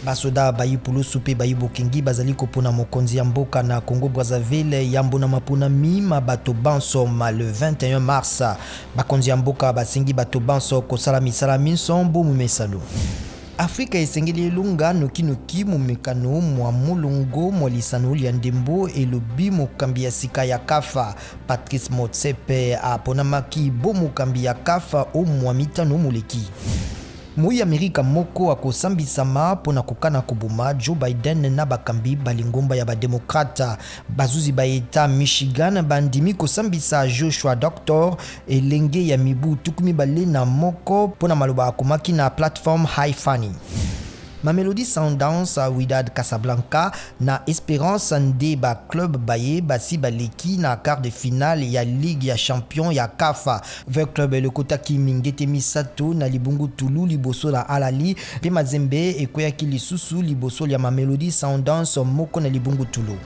Basoda bayi pulusu mpe bayi bokengi bazali kopona mokonzi ya mboka na Congo-Brazzaville yambo na maponami ma bato banso ma le 21 mars. Bakonzi ya mboka basengi bato banso kosala misala minso mbo momesano. Afrika esengeli elonga nokinoki momekano mwa molongo mwa lisano lya ndembo, elobi mokambi ya sika ya CAF. Patrice Motsepe aponamaki bo mokambi ya CAF o mwa mitano moleki. Moyi Amerika moko akosambisama mpo na kokana koboma Joe Biden na bakambi ba lingomba ya ba democrates. Bazuzi ba Etat Michigan bandimi kosambisa Joshua Doctor, elenge ya mibu 21 mpo na maloba akomaki na plateforme HiFunny. Mamelodi Sundowns, Wydad Casablanca na Esperance nde ba clubs baye basi baleki na quart de finale ya Ligue ya champions ya CAF. V-Club elokotaki mingete misato na libungutulu liboso na Al Ahly mpe Mazembe ekweyaki lisusu liboso lya Mamelodi Sundowns moko na libungutulu.